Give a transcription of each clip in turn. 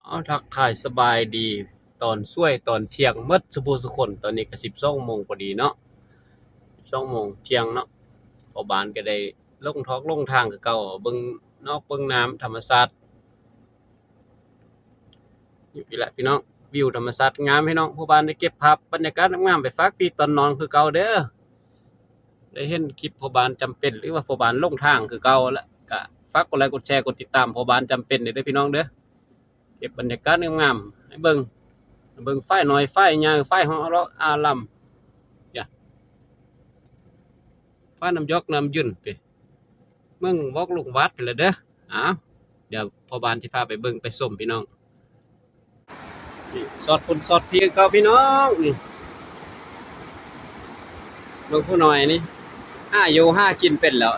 ເອົາ ທັກທາຍສະບາຍດີຕອນສວຍຕອນທ່ຽງໝົດສູ່ຜູ້ສູ່ຄົນ. ຕອນນີ້ກໍສິບສອງໂມງພໍດີເນາະ, ສິບສອງໂມງທ່ຽງເນາະ. ພໍ່ບ້ານກໍໄດ້ລົງຖອກລົງທາງຄືເກົ່າ, ເບິ່ງນອກເບິ່ງນ້ຳທຳມະຊາດຢູ່ນີ້ແຫຼະພີ່ນ້ອງ. ວິວທຳມະຊາດງາມພີ່ນ້ອງ, ພໍ່ບ້ານໄດ້ເກັບພາບບັນຍາກາດງາມໆໄປຝາກພີ່ຕອນນອນຄືເກົ່າເດີ. ໄດ້ເຫັນຄລິບພໍ່ບ້ານຈຳເປັນ ຫຼືວ່າພໍ່ບ້ານຫຼົງທາງຄືເກົ່າແຫຼະ, ກະຝາກກົດໄລກົດແຊກົດຕິດຕາມພໍ່ບ້ານຈຳເປັນເດີພີ່ນ້ອງເດີ. ເກັບບັນຍາກາດງາມໆໃຫ້ເບິ່ງ, ເບິ່ງຝາຍນ້ອຍຝາຍໃຫຍ່ ຝາຍຮອບເລາະອາລາມ, ຝາຍນ້ຳຢອກນ້ຳຢືນເປ ເມືອງວອກລຸງວາດພຸ້ນລະເດີ. ອ້າວ ດຽວພໍ່ບ້ານຊິພາໄປເບິ່ງໄປຊົມພີ່ນ້ອງ. ນີ້ ສອດຄົນສອດພີຄືເກົ່າພີ່ນ້ອງ. ນີ້ ເບິ່ງຜູ້ນ້ອຍນີ້ ຫາຢູ່ຫາກິນເປັນແລ້ວ.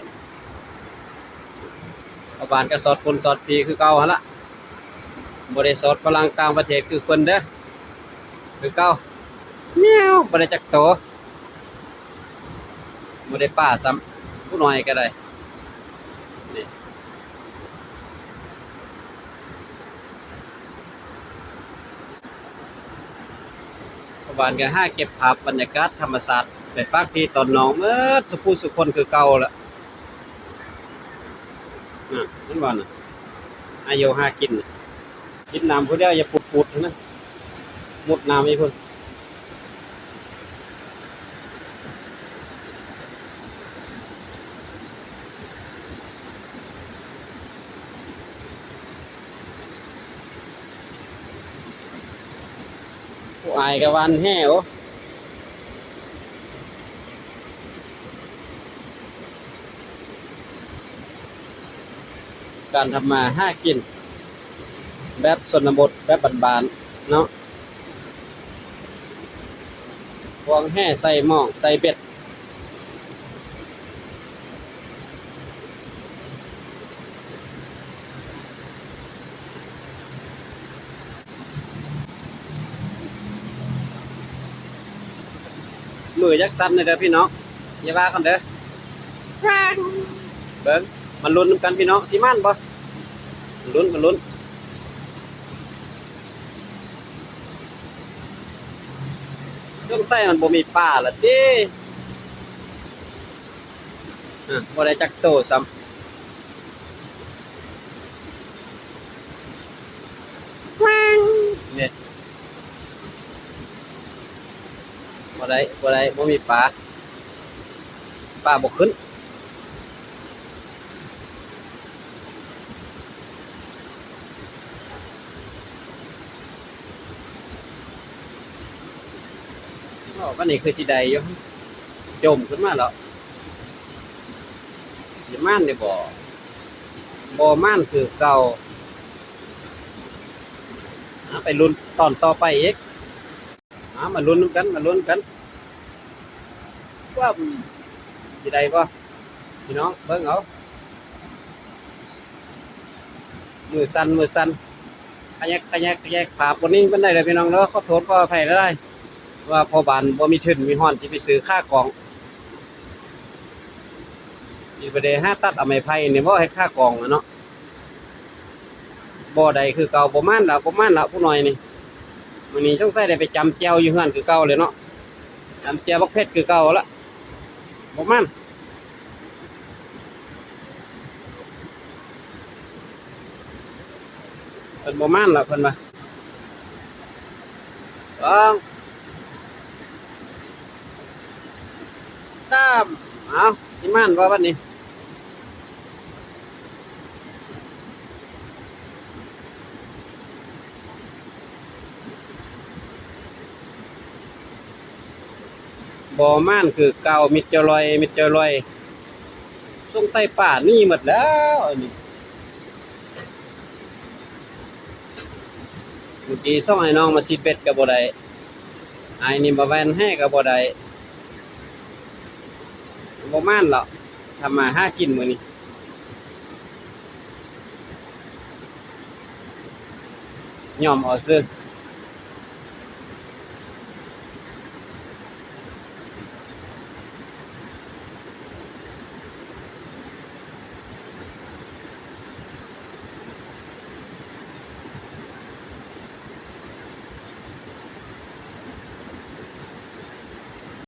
ພໍ່ບ້ານກໍສອດຄົນສອດພີຄືເກົ່າຫັ້ນລະ, ບໍ່ໄດ້ສອດຝຣັ່ງຕ່າງປະເທດຄືເພິ່ນເດີ, ຄືເກົ່າ. ແມວບໍ່ໄດ້ຈັກໂຕ, ບໍ່ໄດ້ປາຊ້ຳ, ຜູ້ນ້ອຍກໍໄດ້. ນີ້ ພໍ່ບ້ານກໍຫາເກັບພາບບັນຍາກາດທຳມະຊາດໄປຝາກພີ່ຕອນນ້ອງໝົດສູ່ຜູ້ສູ່ຄົນຄືເກົ່າລະ. ນັ້ນ ເຫັນບໍ່ນະ, ຫາຢູ່ຫາກິນ, ກິນນ້ຳຜູ້ດຽວ ຢ່າປຸດໆນະ, ມຸດນ້ຳອີກພຸ້ນ. ຜູ້ອ້າຍກໍຫວ່ານແຫ. ໂອ້ ການທຳມາຫາກິນແບບຊົນນະບົດ ແບບບ້ານໆເນາະ, ຄວາງແຫ ໃສ່ໝ້ອງ ໃສ່ເບັດ. ມືຢາກສັ່ນແດ່ເດີພີ່ນ້ອງ, ຢ່າວ່າກັນເດີ. ເບິ່ງ ມາລຸ້ນນຳກັນພີ່ນ້ອງ, ຊິໝານບໍ່? ມາລຸ້ນ ມາລຸ້ນ. ສົງໄສມັນບໍ່ມີປາລະຕິ. ອາ ບໍ່ໄດ້ຈັກໂຕຊ້ຳ. ແມ່ນ ບໍ່ໄດ້ ບໍ່ໄດ້ ບໍ່ມີປາ, ປາບໍ່ຂຶ້ນ. ໂອ້ ບັດນີ້ຄືຊິໄດ້ຢູ່, ຈົ່ມຂຶ້ນມາແລ້ວ. ຊິມານຢູ່ບໍ່? ບໍ່ມານຄືເກົ່າ. ເອົາ ໄປລຸ້ນຕອນຕໍ່ໄປອີກ. ເອົາ ມາລຸ້ນນຳກັນ ມາລຸ້ນນຳກັນ ວ່າຊິໄດ້ບໍ່ ພີ່ນ້ອງ. ເບິ່ງເອົາ ມືສັ່ນ ມືສັ່ນ ຂະແຍກ ຂະແຍກ ຂະແຍກ. ພາບບໍ່ນິ່ງປານໃດເດີພີ່ນ້ອງເດີ, ຂໍໂທດຂໍອະໄພຫຼາຍໆ ວ່າພໍ່ບ້ານບໍ່ມີທຶນມີຮອນຊິໄປຊື້ຂາກອງ, ຊິໄປໄດ້ຫາຕັດເອົາໄມ້ໄຜ່ນີ້ບໍ່ ເຮັດຂາກອງຫັ້ນເນາະ. ບໍ່ໄດ້ຄືເກົ່າ, ບໍ່ໝານລະ ບໍ່ໝານລະຜູ້ນ້ອຍນີ້. ມື້ນີ້ສົງໄສໄດ້ໄປຈຳແຈ່ວຢູ່ເຮືອນຄືເກົ່າແຫຼະເນາະ, ຈຳແຈ່ວບັກເຜັດຄືເກົ່າລະ. ບໍ່ໝານ ເພິ່ນບໍ່ໝານລະ ເພິ່ນວ່າ. ສອງ ສາມ ເອົາ ຊິໝານບໍ່ບັດນີ້? ບໍ່ໝານຄືເກົ່າ, ມິດຈະລອຍ ມິດຈະລອຍ. ສົງໄສປາໜີໝົດແລ້ວອັນນີ້. ເມື່ອກີ້ສົ່ງອ້າຍນ້ອງມາຊິດເບັດກໍບໍ່ໄດ້, ອ້າຍນີ້ມາແວ່ນແຫກໍບໍ່ໄດ້. ບໍ່ໝານແລ້ວ ທຳມາຫາກິນມື້ນີ້. ຍອມເອົາຊື່.